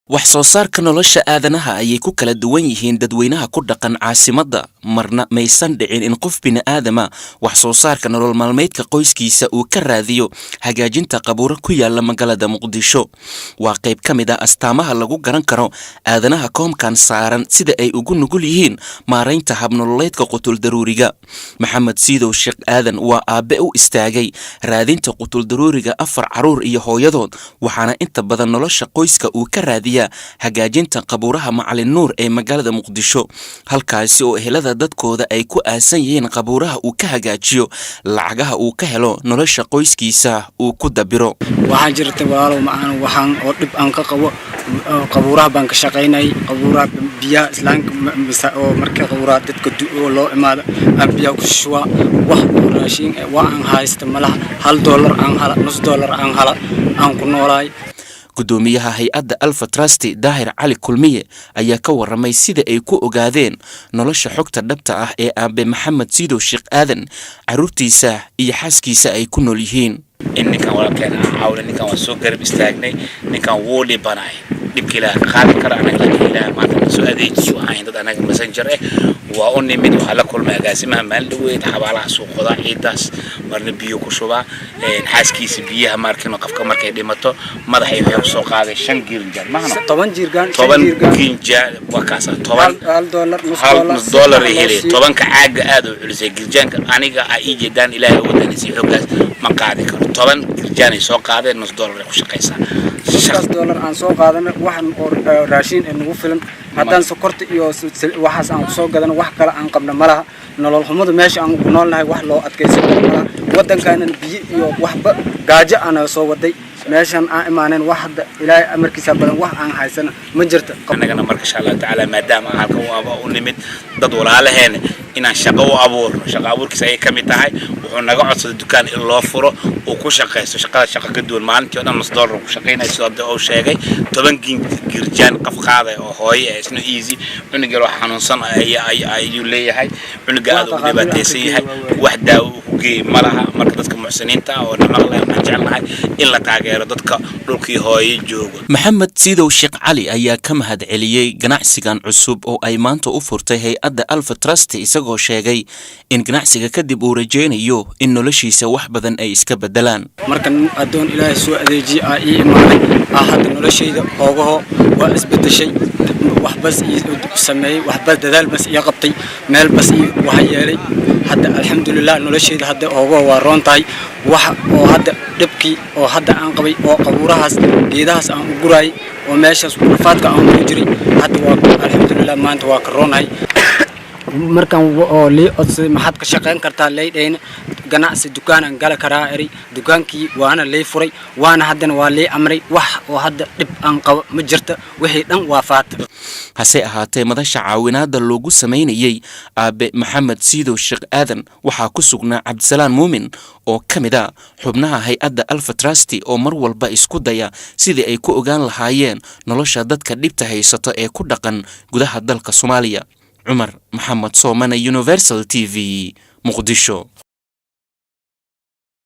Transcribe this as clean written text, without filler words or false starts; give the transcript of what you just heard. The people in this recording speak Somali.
Wax soo saarka nolosha aadanaha ayay ku kala duwan yihiin dadweynaha ku dhaqan caasimadda. Marna maysan dhicin in qof bini'aadama wax soo saarka nolol maalmeedka qoyskiisa uu ka raadiyo hagaajinta qabuuro ku yaala magaalada Muqdisho. Waa qayb ka mid ah astaamaha lagu garan karo aadanaha koomkan saaran sida ay ugu nugul yihiin maaraynta habnololeedka qutuldaruuriga. Maxamed Siidow Sheekh Aadan waa aabbe u istaagay raadinta qutuldaruuriga afar caruur iyo hooyadood, waxaana inta badan nolosha qoyska uu ka raadiya hagaajinta qabuuraha Macalin Nuur ee magaalada Muqdisho, halkaasi oo ehelada dadkooda ay ku aasan yihiin. Qabuuraha uu ka hagaajiyo lacagaha uu ka helo nolosha qoyskiisa uu ku dabiro. Waxaa jirta, walaalow macaan, waxaan oo dhib aan ka qabo qabuuraha baan ka shaqaynayay. Qabuuraha biyaha islaamka oo marka qabuuraha dadka oo loo imaado aan biyaha ku shubaa. Wax oo raashin waa aan haysta malaha. $1 aan hala, $0.5 aan hala aan ku noolaay. Gudoomiyaha hay-adda Alfa Trust, Daahir Cali Kulmiye, ayaa ka waramay sida ay ku ogaadeen nolosha xogta dhabta ah ee aabe Maxamed Siidow Sheekh Aadan, caruurtiisa iyo xaaskiisa ay ku nool yihiin. In ninkan walaalkeena aan caawina, ninkan waan soo garab istaagnay. Ninkan wuu dhibanay, dhibka Ilaah ka qaadi kara anaga, laakiin Ilaah maanta na soo adeejiyo. Waxaan ahayn dad anaga messenger eh waa u nimid. Waxaa la kulmay agaasimaha maalin dhaweyd. Xabaalaha suuqoda ciidaas marna biyo ku shubaa. Xaaskiisa biyaha markino qofka markay dhimato madaxay waxay kusoo qaaday shan girinjaan mahano. 10 jiirgaan. 10 ginjaan waa kaasa, 10. $1, nus. Hal dollar. $0.5 ay helay. 10-ka caaga aad u culisay girjaanka. Aniga aa ii jeedaan, Ilaahay wadanaysa xooggaas ma qaadi karo. 10 girjaan ay soo qaadeen, $0.5 ay ku shaqaysaa. Nuskaas dollar aan soo qaadana waxan oo raashin ee nagu filan haddaan sokorta iyo waxaas aan kusoo gadano, wax kale aan qabno ma laha. Nolol xumada meesha aan ku noolnahay wax loo adkaysan karo malaha. Waddankaanan biyo iyo waxba gaajo aana soo waday. Meeshan aan imaaneen wax hadda Ilaahay amarkiisa badan wax aan haysana ma jirta. Annagana marka, insha Allahu tacaala, maadaama aan halkan u nimid dad walaalaheena inaan shaqo u abuurno, shaqo abuurkiisa ayay ka mid tahay. Wuxuu naga codsaday dukaan in loo furo uu ku shaqaysto. Shaqada shaqo ka duwan, maalintii oo dhan $0.5 ku shaqaynaya. Sidoo hadda uu sheegay, 10 girjaan qof qaaday oo hooye eh isna easy. Cunug yar oo xanuunsan ayuu leeyahay. Cunuga aad ugu dhibaataysan yahay, wax daawo uu ku geeyey ma laha. Marka dadka muxsiniinta ah oo namaqleh, waxaan jecelnahay in la taageero dadka dhulkii hooye joogo. Maxamed Siidow Sheekh Cali ayaa ka mahad celiyey ganacsigan cusub oo ay maanta u furtay hay-adda Alfa Trust, isagoo sheegay in ganacsiga kadib uu rajaynayo in noloshiisa wax badan ay iska bedelaan. Marka addoon Ilaahay soo adeejiye aa ii imaaday aa hadda noloshayda hoogaho waa isbedeshay. Wax bas ii sameeyey, waxba dadaal bas ii qabtay, meel bas ii waxa yeelay. Hadda alxamdulilah, noloshayda hadda hoogaho waa roon tahay. Wax oo hadda dhibkii oo hadda aan qabay oo qabuurahaas geedahaas aan u guraayay oo meeshaas rafaadka aan ku jiray, hadda waa alxamdulilah, maanta waa ka roonahay. Markaan oo lii codsaday, "Maxaad ka shaqayn kartaa?" Laydhayna, "Ganacsi dukaanaan gala karaa," eri. Dukaankii waana lay furay, waana haddana waa lii amray. Wax oo hadda dhib aan qabo ma jirta, wixii dhan waa faata. Hase ahaatee, madasha caawinaadda loogu samaynayey aabe Maxamed Siidow Sheekh Aadan waxaa ku sugnaa Cabdisalaan Muumin oo ka mid a xubnaha hay-adda Alfa Trust, oo mar walba isku daya sidii ay ku ogaan lahaayeen nolosha dadka dhibta haysato ee ku dhaqan gudaha dalka Soomaaliya. Cumar Maxamed Soomane, Universal TV, Muqdisho.